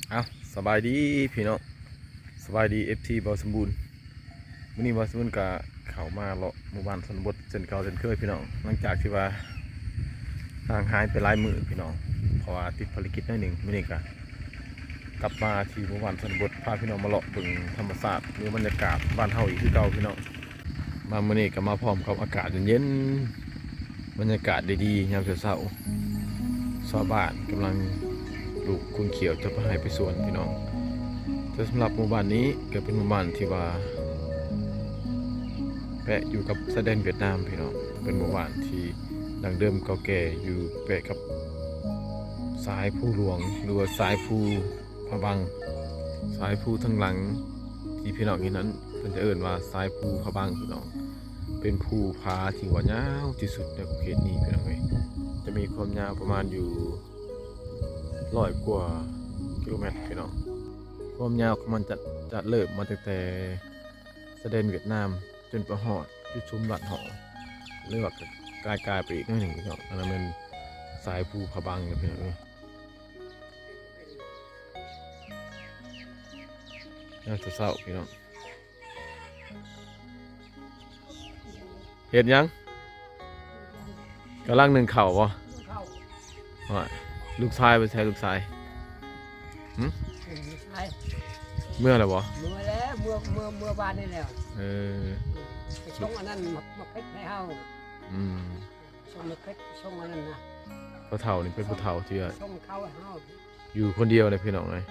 ເອົາ ສະບາຍດີພີ່ນ້ອງ ສະບາຍດີ ເອັຟຊີ ບ່າວສົມບູນ. ມື້ນີ້ບ່າວສົມບູນກະເຂົ້າມາເລາະໝູ່ບ້ານຊົນນະບົດເຊັ່ນເກົ່າເຊັ່ນເຄີຍພີ່ນ້ອງ, ຫຼັງຈາກທີ່ວ່າຫ່າງຫາຍໄປຫຼາຍມື້ພີ່ນ້ອງ ເພາະວ່າຕິດພາລະກິດໜ້ອຍໜຶ່ງ. ມື້ນີ້ກະກັບມາທີ່ໝູ່ບ້ານຊົນນະບົດ ພາພີ່ນ້ອງມາເລາະເບິ່ງທຳມະຊາດ ຫຼືບັນຍາກາດບ້ານເຮົາອີກຄືເກົ່າພີ່ນ້ອງ. ມາມື້ນີ້ກໍມາພ້ອມກັບອາກາດເຢັນໆ ບັນຍາກາດດີໆ ຍາມເຊົ້າໆ ຊາວບ້ານກຳລັງລູກຂົນຂຽວຈະໄປໄຮ່ໄປສວນພີ່ນ້ອງ. ແຕ່ສຳລັບໝູ່ບ້ານນີ້ກໍເປັນໝູ່ບ້ານທີ່ວ່າແປະຢູ່ກັບຊາຍແດນຫວຽດນາມພີ່ນ້ອງ, ເປັນໝູ່ບ້ານທີ່ດັ້ງເດີມເກົ່າແກ່ ຢູ່ແປະກັບສາຍພູຫຼວງ ຫຼືວ່າສາຍພູ ຜາບັງ. ສາຍພູທາງຫຼັງທີ່ພີ່ນ້ອງເຫັນນັ້ນ ເພິ່ນຈະເອີ້ນວ່າສາຍພູຜາບັງພີ່ນ້ອງ, ເປັນພູຜາທີ່ວ່າຍາວທີ່ສຸດໃນເຂດນີ້ພີ່ນ້ອງເອີຍ. ຈະມີຄວາມຍາວປະມານຢູ່ຮ້ອຍກວ່າກິໂລແມັດພີ່ນ້ອງ. ຄວາມຍາວຂອງມັນຈະ ຈະເລີ່ມມາຕັ້ງແຕ່ຊາຍແດນຫວຽດນາມ ຈົນໄປຮອດຈຸດຊຸມລາດຫໍ່ ຫຼືວ່າກາຍ ກາຍໄປອີກໜ້ອຍໜຶ່ງພີ່ນ້ອງ. ອັນນັ້ນແມ່ນສາຍພູຜາບັງເດີພີ່ນ້ອງເອີຍ. ຍາມເຊົ້າໆ ພີ່ນ້ອງ ເຮັດຫຍັງ? ກຳລັງໜຶ້ງເຂົ້າບໍ່? ໂອ້ຍ ລູກຊາຍໄປໃສ ລູກຊາຍ? ຫຶ? ເມືອແລ້ວບໍ່? ເມືອແລ້ວ ເມືອ ເມືອ ເມືອບ້ານນີ້ແລ້ວ. ເອີ ໄປສົ່ງອັນນັ້ນ ໝາກ ໝາກເຜັດໃຫ້ເຮົາ. ອືມ ສົ່ງໝາກເຜັດ ສົ່ງອັນນັ້ນນະ. ພໍ່ເຖົ້ານີ້ເປັນຜູ້ເຖົ້າທີ່ວ່າ ສົ່ງເຂົ້າໃຫ້ເຮົາ ຢູ່ຄົນດຽວເດ້ພີ່ນ້ອງເອີຍ.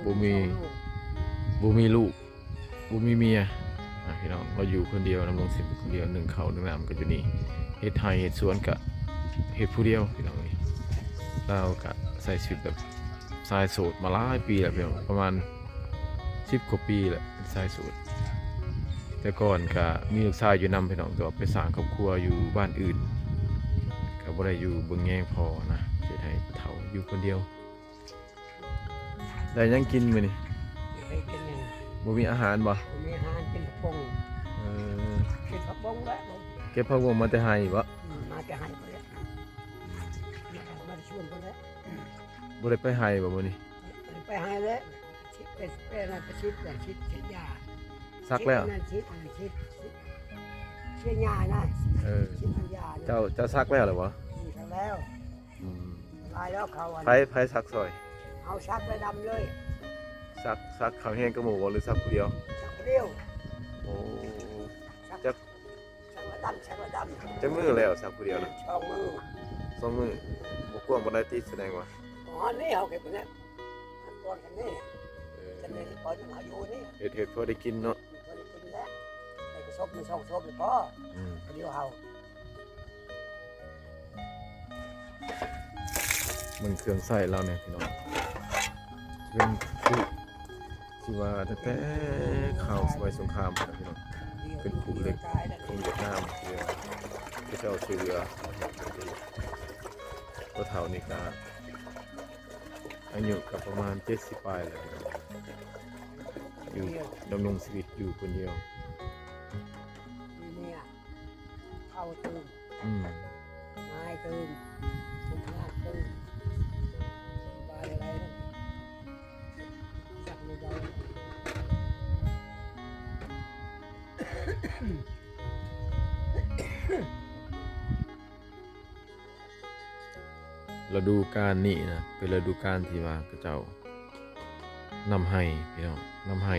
ໂດຍ ບໍ່ມີ ບໍ່ມີລູກ ບໍ່ມີເມຍ ອ່າ ພີ່ນ້ອງ ລາວຢູ່ຄົນດຽວ ດຳລົງຊີວິດຄົນດຽວ ໜຶ້ງເຂົ້າໜຶ້ງນ້ຳກໍຢູ່ນີ້ ເຮັດໄຮ່ເຮັດສວນກໍເຮັດຜູ້ດຽວພີ່ນ້ອງເອີຍ. ລາວກໍໃຊ້ຊີວິດແບບຊາຍໂສດມາຫຼາຍປີແລ້ວພີ່ນ້ອງ ປະມານສິບກວ່າປີແລ້ວ ເປັນຊາຍໂສດ. ແຕ່ກ່ອນກໍມີລູກຊາຍຢູ່ນຳພີ່ນ້ອງ ແຕ່ວ່າໄປສ້າງຄອບຄົວຢູ່ບ້ານອື່ນ ກໍບໍ່ໄດ້ຢູ່ເບິ່ງແຍງພໍ່ນະ ເຮັດໃຫ້ເຖົ້າຢູ່ຄົນດຽວ. ໄດ້ຫຍັງກິນມື້ນີ້? ໄດ້ກິນຫຍັງ? ບໍ່ມີອາຫານບໍ່? ບໍ່ມີອາຫານ ກິນຜັກບົ້ງ. ເອີ ກິນຜັກບົ້ງແຫຼະ. ເກັບຜັກບົ້ງມາແຕ່ໄຮ່ບໍ່? ອືມ ມາແຕ່ໄຮ່ພຸ້ນແຫຼະ ມາແຕ່ສວນພຸ້ນແຫຼະ. ບໍ່ໄດ້ໄປໄຮ່ບໍ່ມື້ນີ້? ບໍ່ໄດ້ໄປໄຮ່ແຫຼະ ໄປ ໄປນັ້ນ ໄປສີດ ໄປສີດ ສີດຢາ. ສັກແລ້ວ? ສີດອັນນັ້ນ ສີດອັນນັ້ນ ສີດ ສີດ ສີດຫຍ້ານະ. ເອີ ສີດຫຍ້ານະ. ເຈົ້າ ເຈົ້າສັກແລ້ວຫຼືບໍ່? ອືມ ສັກແລ້ວ. ອືມ ຫຼາຍແລ້ວເຂົາ. ໃຜ ໃຜສັກຊ່ອຍ? ເຮົາສັກແລ້ວດຳເລີຍ. ສັກ ສັກເຂົາແຮງກະໝູ່ບໍ່ ຫຼືສັກຜູ້ດຽວ? ສັກຜູ້ດຽວ. ໂອ້ ສັກ ຈັກ ສັກແລ້ວດຳ ສັກແລ້ວດຳ. ຈັກມື້ແລ້ວສັກຜູ້ດຽວນະ? ສອງມື້. ສອງມື້ ບໍ່ກວ້າງປານໃດຕິ ສະແດງວ່າ. ຮອດນີ້ເຮົາເກັບໄປແລ້ວ ກ່ອນກັນນີ້. ເອີ ຈະໄດ້ກ່ອນເຮົາຢູ່ນີ້ ເຮັດ ເຮັດພໍໄດ້ກິນເນາະ. ພໍໄດ້ກິນແລ້ວ ໄດ້ກະສົບໜຶ່ງສອງສົບນີ້ພໍ. ອືມ ດຽວເຮົາ ເບິ່ງເຄື່ອງໃຊ້ລາວແດ່ພີ່ນ້ອງ ເປັນຄຸທີ່ວ່າຕັ້ງແຕ່ຄາວສະໄໝສົງຄາມພຸ້ນນະພີ່ນ້ອງ ເປັນຄຸເຫຼັກຂອງຫວຽດນາມທີ່ວ່າເຂົາເຈົ້າຊ່ວຍເຫຼືອ. ພໍ່ເຖົ້ານີ້ກະອາຍຸກະປະມານເຈັດສິບປາຍແລ້ວ ຢູ່ ດຳລົງຊີວິດຢູ່ຄົນດຽວ. ເຂົ້າຕື່ມ ອືມ ນາຍຕື່ມ ທຸກງານຕື່ມ ສະບາຍໄດ້ ຈັກມີເບົາ. ລະດູການນີ້ນະ ເປັນລະດູການທີ່ວ່າເຂົາເຈົ້າ ນຳໄຮ່ພີ່ນ້ອງ ນຳໄຮ່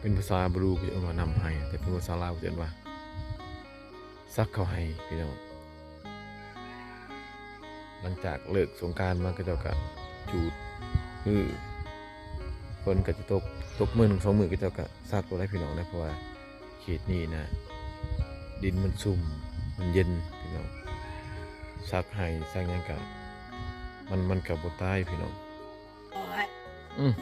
ເປັນພາສາບຣູເຂົາເອີ້ນວ່ານຳໄຮ່ ແຕ່ເປັນພາສາລາວເຂົາເອີ້ນວ່າສັກເຂົ້າໄຮ່ພີ່ນ້ອງ. ຫຼັງຈາກເລີກສົງການມາ ເຂົາເຈົ້າກະຈູດ ຄືຝົນກະຈະຕົກ ຕົກມື້ໜຶ່ງສອງມື້ ເຂົາເຈົ້າກະສັກໂລດໄດ໋ພີ່ນ້ອງເດີ ເພາະວ່າເຂດນີ້ນະ ດິນມັນຊຸ່ມ ມັນເຢັນພີ່ນ້ອງ ສັກໄຮ່ສັກຫຍັງກະ ມັນ ມັນກະບໍ່ຕາຍພີ່ນ້ອງ. ໂອ້ຍ ອືມ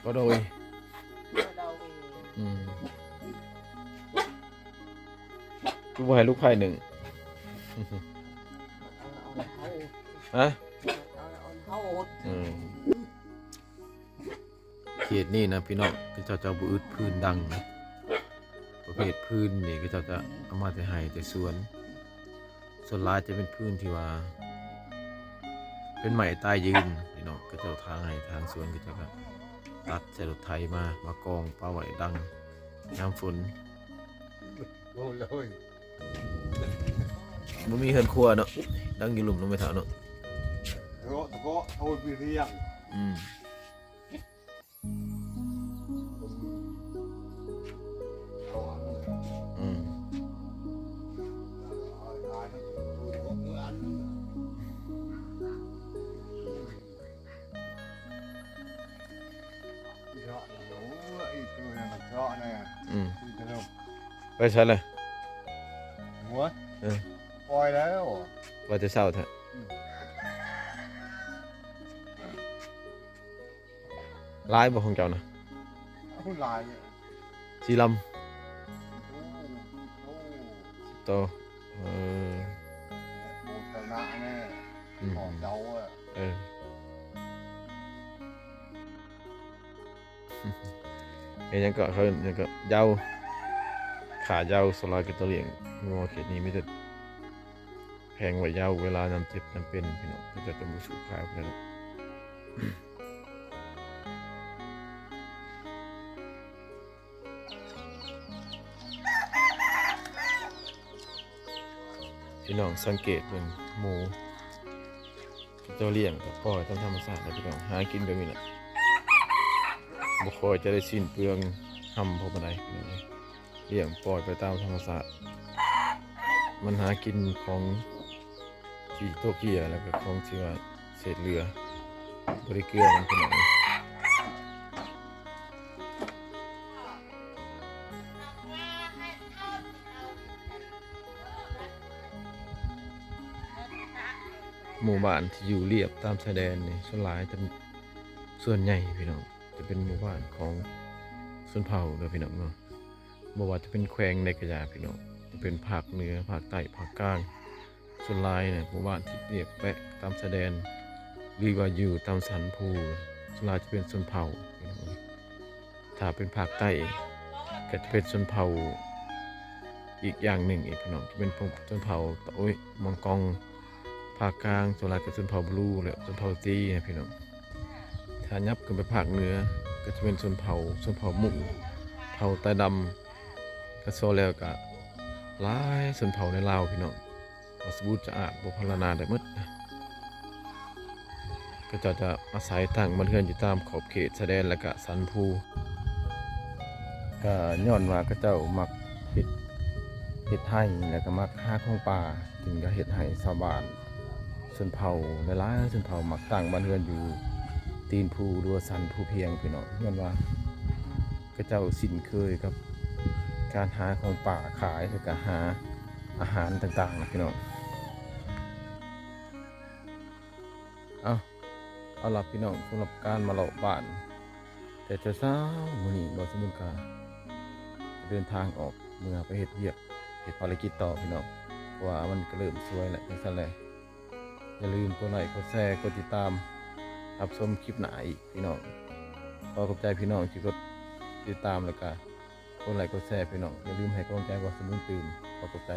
ບໍ່ໂດຍ ບໍ່ໂດຍ ອືມ ຄືບໍ່ໃຫ້ລູກໃພ້ໜຶ້ງ ຮະ ອືມ. ເຂດນີ້ນະພີ່ນ້ອງ ເຂົາເຈົ້າຈະບໍ່ອຶດຟືນດັງນະ ປະເພດຟືນນີ້ ເຂົາເຈົ້າຈະເອົາມາແຕ່ໄຮ່ແຕ່ສວນ ສ່ວນຫຼາຍຈະເປັນຟືນທີ່ວ່າ ເປັນໄມ້ຕາຍຢືນພີ່ນ້ອງ ເຂົາເຈົ້າທາງໄຮ່ທາງສວນ ເຂົາເຈົ້າກໍຕັດໃສ່ລົດໄຖມາ ມາກອງປະໄວ້ດັງຍາມຝົນ. ໂອ້ຍ ບໍ່ມີເຮືອນຄົວເນາະ ດັງຢູ່ລຸ່ມເນາະ ແມ່ເຖົ້າເນາະ. ເທາະ ເທາະ ໂອ້ຍ ມີເຮືອນ ອືມ. ອືມ ອືມ ໄປໃສລະ? ໂອ້ຍ ເອີ ປ່ອຍແລ້ວ ວ່າແຕ່ເຊົ້າແທ້. ອືມ. ຫຼາຍບໍ່ຂອງເຈົ້ານະ? ໂອ້ ຫຼາຍເລີຍ ສີ່ລຳ ໂອ້ ໂອ້ ສິບໂຕ ເອີ ໂອ້ ຊະນະແນ່ ອືມ ຂອງເຈົ້າອະ ເອີ ເຮັດຫຍັງເກາະ ເຂົາເອີ້ນຫຍັງເກາະ ເຍົາ ຂ້າເຍົາ ສ່ວນຫຼາຍກໍຈະລ້ຽງງົວເຂດນີ້ ມີແຕ່ແພງໄວ້ເຍົາ ເວລາຍາມເຈັບຍາມເປັນ ພີ່ນ້ອງ ເຂົາເຈົ້າຈະບໍ່ສູ້ຂາຍໃຜດອກ. ພີ່ນ້ອງສັງເກດເບິ່ງໝູ ເຂົາເຈົ້າລ້ຽງກໍປ່ອຍຕາມທຳມະຊາດແຫຼະພີ່ນ້ອງ ຫາກິນແບບນີ້ແຫຼະ ບໍ່ຄ່ອຍຈະໄດ້ສິ້ນເປືອງຮ່ຳພໍປານໃດພີ່ນ້ອງເອີຍ. ລ້ຽງປ່ອຍໄປຕາມທຳມະຊາດ ມັນຫາກິນຂອງທີ່ຕົກເຫຍື້ອ ແລ້ວກໍຂອງທີ່ວ່າເສດເຫຼືອ ບໍ່ໄດ້ເກືອມັນ ພີ່ນ້ອງ. ໝູ່ບ້ານທີ່ຢູ່ລຽບຕາມຊາຍແດນນີ້ ສ່ວນຫຼາຍຈະ ສ່ວນໃຫຍ່ພີ່ນ້ອງ ຈະເປັນໝູ່ບ້ານຂອງຊົນເຜົ່າເດີພີ່ນ້ອງເນາະ. ບໍ່ວ່າຈະເປັນແຂວງໃດກໍຢ່າພີ່ນ້ອງ ຈະເປັນພາກເໜືອ ພາກໃຕ້ ພາກກາງ ສ່ວນຫຼາຍນະ ໝູ່ບ້ານທີ່ລຽບແປະຕາມຊາຍແດນ ຫຼືວ່າຢູ່ຕາມສັນພູ ສ່ວນຫຼາຍຈະເປັນຊົນເຜົ່າພີ່ນ້ອງ. ຖ້າເປັນພາກໃຕ້ກໍຈະເປັນຊົນເຜົ່າອີກຢ່າງໜຶ່ງອີກພີ່ນ້ອງ ຈະເປັນພວກຊົນເຜົ່າ ໂອ້ຍ ມອງກອງ. ພາກກາງສ່ວນຫຼາຍກໍຊົນເຜົ່າບລູ ແລະ ຊົນເຜົ່າຕີນະພີ່ນ້ອງ. ຖ້າຫຍັບຂຶ້ນໄປພາກເໜືອກໍຈະເປັນຊົນເຜົ່າ ຊົນເຜົ່າມຸ້ງ ເຜົ່າຕາດຳ ກະຊໍແລ້ວກະຫຼາຍຊົນເຜົ່າໃນລາວພີ່ນ້ອງ ວ່າສະບູດສະອາດ ບໍ່ພັນລະນາໄດ້ໝົດ. ເຂົາເຈົ້າຈະອາໄສຕັ້ງບ້ານເຮືອນຢູ່ຕາມຂອບເຂດຊາຍແດນ ແລະກະສັນພູ. ກະຍ້ອນວ່າເຂົາເຈົ້າມັກເຮັດ ເຮັດໄຮ່ ແລະກະມັກຫາຂອງປ່າ ຈຶ່ງກະເຮັດໃຫ້ຊາວບ້ານ ຊົນເຜົ່າຫຼາຍໆ ຊົນເຜົ່າມັກຕັ້ງບ້ານເຮືອນຢູ່ຕີນພູ ຫຼືວ່າສັນພູພຽງພີ່ນ້ອງ ຍ້ອນວ່າເຂົາເຈົ້າຊິນເຄີຍກັບການຫາຂອງປ່າຂາຍ ແລະກະຫາອາຫານຕ່າງໆນະພີ່ນ້ອງ. ເອົາ ເອົາລະພີ່ນ້ອງ ສຳລັບການມາເລາະບ້ານແຕ່ເຊົ້າໆມື້ນີ້ ບ່າວສະບຸນກະເດີນທາງອອກເມືອໄປເຮັດວຽກ ເຮັດພາລະກິດຕໍ່ພີ່ນ້ອງ ເພາະວ່າມັນກະເລີ່ມສວຍແລ້ວ ຈັ່ງຊັ້ນແຫຼະ. ຢ່າລືມກົດໄລ້ ກົດແຊ ກົດຕິດຕາມ ຮັບຊົມຄລິບໜ້າອີກພີ່ນ້ອງ. ຂໍຂອບໃຈພີ່ນ້ອງທີ່ກົດຕິດຕາມ ແລ້ວກະກົດໄລ້ ກົດແຊພີ່ນ້ອງ. ຢ່າລືມໃຫ້ກຳລັງໃຈບ່າວສະບຸນຕື່ມ. ຂໍຂອບໃຈ.